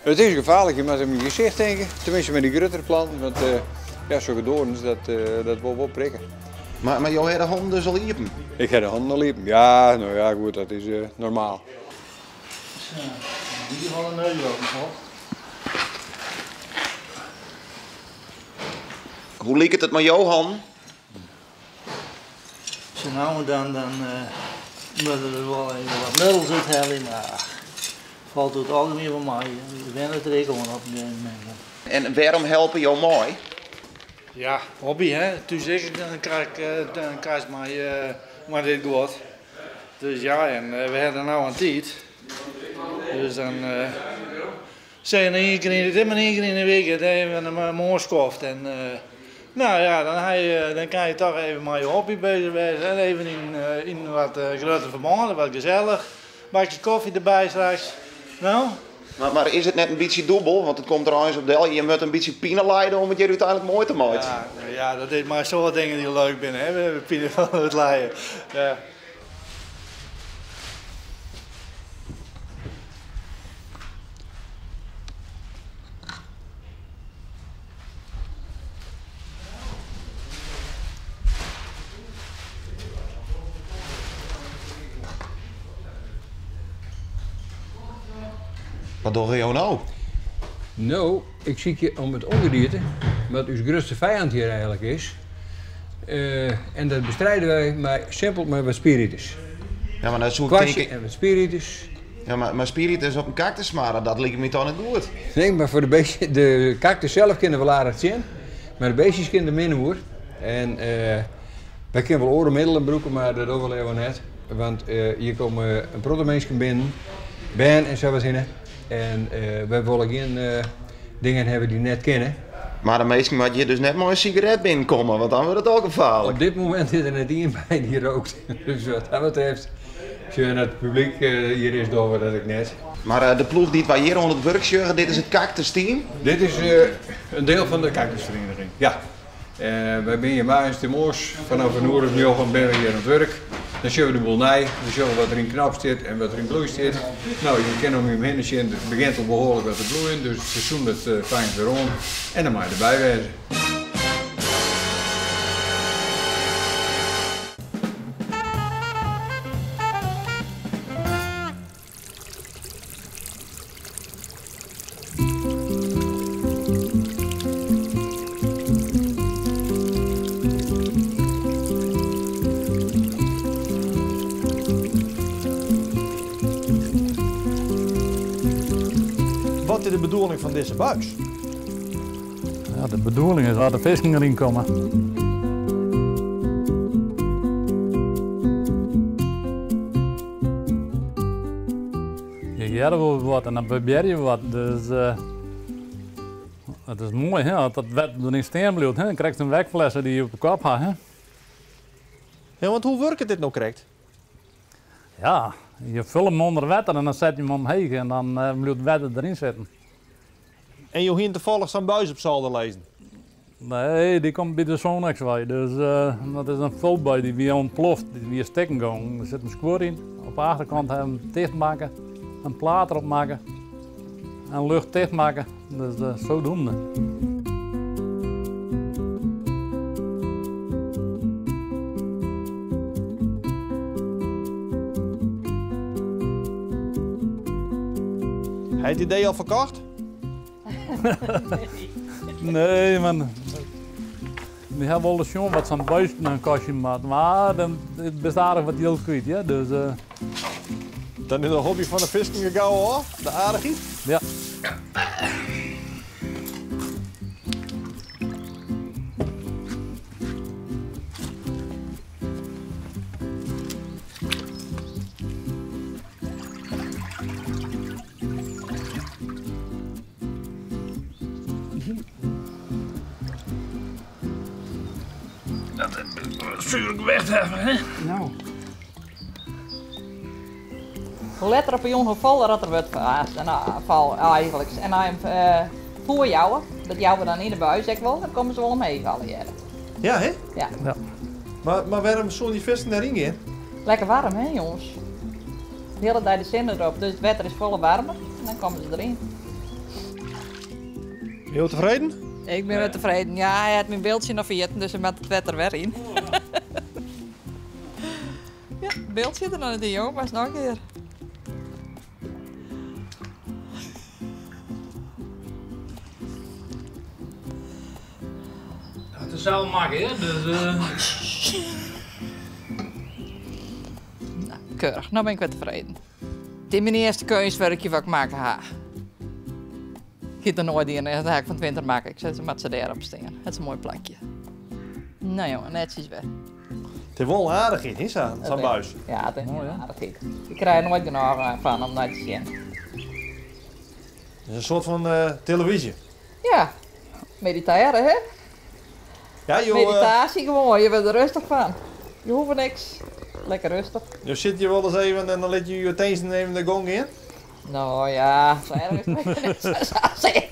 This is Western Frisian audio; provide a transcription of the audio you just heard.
It is gefaarlik, je moatte om je gesicht tinke, teminsten mei dy gruttere planten, want ja, sokke doarns, dat, dat wol wol prikke. Mar, mar jo ha de hannen dus al iepen? Ik ha de hannen al iepen, ja, no ja, goed, dat is normaal. Zo, die hadden neus open, toch? Hoe liket it mei jo hannen? Sa no en dan, dan moatte der wol even wat middels úthelje, mar falt oer it algemien wol mei. Je wenne der ek oan op in gegeven momint. En wêrom helpe jo mei? Ja, hobby hè. Thús ek in kast mei dit guod. Dus ja, en we hawwe no in tiid. Dus dan Sein ien kear yn, dit mar ien kear yn 'e wike, even in moarnskoft en no ja, dan ha je, dan kan je toch even mei je hobby bezich wêze en even yn yn wat grutter ferbân, wat gesellich. Bakje kofje derby straks. No? Mar is it net in bytsje dûbel? Want it komt der eins op del, je moatte in bytsje pine lije om it hjir úteinlik moai te meitsjen. Ja, ja, dat is mei in soad dingen dy't leuk binne, hè. We hawwe pine fan it lijen. Ja. Wat dogge jo no? No, ik sykje om it ûngedierte, wat ús grutste fijand hjir eigenlik is. En dat bestride wy mei simpel mei wat spiritus. Ja, mar dan soe ik Kwastje tinke... en wat spiritus. Ja, mar spiritus op in kaktus smarre, dat liket my toch net goed? Nee, mar foar de beestjes, de kaktus sels kin der wol aardich tsjin, mar de beestjes kinne der min oer. En wy kinne wol oare middelen brûke, mar dat dogge we leaver net. Want hjir komme in protte minsken binnen, bern en sa wat hinne. En wy wolle gjin dingen hawwe dy't net kinne. Mar de minsken moatte hjir dus net mei in sigaret binnenkomme, want dan wurdt it al gefaarlik. Op dit momint is der net ien by dy't rookt. Dus wat dat betreft, sjoch it publyk hjir is, dogge we dat ek net. Mar de ploech dy't wy hjir oan it wurk sjogge, dit is it kaktusteam? Dit is in diel fan de kaktusferieniging, ja. Wy binne hjir moarns fanôf in oere of njoggen binne we hjir oan it wurk. Dan sjogge we de boel nei, we sjogge wat der yn knop stiet en wat der yn bloei stiet. No, je kinne om jim hinne sjen, it begjint al behoarlik wat te bloeien, dus it seizoen dat fangt wer oan en dan moatte je derby wêze. Wat is de bedoeling fan dizze buis? Ja, de bedoeling is dat de fisken deryn komme. Je hearre wol wat en dan probearje je wat. Dus it is moai hè, as dat wetter deryn stean bliuwt. Hè. Dan krijst in wekflesse dy't je op de kop ha. Hè. Ja, want hoe wurket dit no krekt? Ja, je fulle him ûnder wetter en dan set je him omheech en dan bliuwt it wetter deryn sitten. En jo hiene tafallich sa'n buis op solder lizzen? Nee, dy komt by de Sonax wei. Dus dat is in fulbuis, dy wie ûntploft, dy wie stikken gongen. Der sit in skuor yn, op de achterkant ha him ticht makke, in plaat derop makke en lucht ticht makke. Dus zodoende. Ha je it idee al ferkocht? Nee, mar we ha wolris sjoen wat sa'n buis dan kostje moat, mar dan bist aardich wat jild kwyt, ja. Dus, Dan is de hobby fan de fisken gau ôf, de aardichheid? Ja. Dat zuur gewicht hebben, hè? Nou. Hoe letter op 'e jûn, hoe foller dat er wurdt val eigenlijk. En as je him foer jouwe, dat jouwe we dan yn de buis ek wol, dan komme se wol omheech allegearre. Ja, hè? Ja. Ja. Mar wêrom soene dy fisken dêryn gean? Lekker waarm, hè, jonges? De hiele dei de sinne derop, dus it wetter is folle waarmer en dan komme se deryn. Jo tefreden? Ik bin wer tefreden. Ja, hy hat myn byldsje noch ferjitten, dus hy moat it wetter wer yn. Ja, it byld sit der noch net yn, jong. Moatst noch in kear. Dat is sels makke, hè? Dus, uh... Nou, keurig. No bin ik wer tefreden. Dit is myn earste keunstwurkje wat ik makke ha. Ik hie it noch noait dien, dat ha ik fan 't winter makke. Ik sei, se moat se dêrop stean. Dat is in moai plakje. No jonge, netsjes wer. It is wol in aardichheid, hè, sa'n buis. Ja, it is in aardichheid. Ik krij der noait genôch fan om nei te sjen. It is in soart fan televyzje. Ja, meditearje, hè? Ja, jo, Meditaasje gewoan, je wurde der rêstich fan. Je hoege niks, lekker rêstich. Jo sitte hjir wolris even en dan litte jo jo tinzen even de gong gean? No ja, sa erch is it net.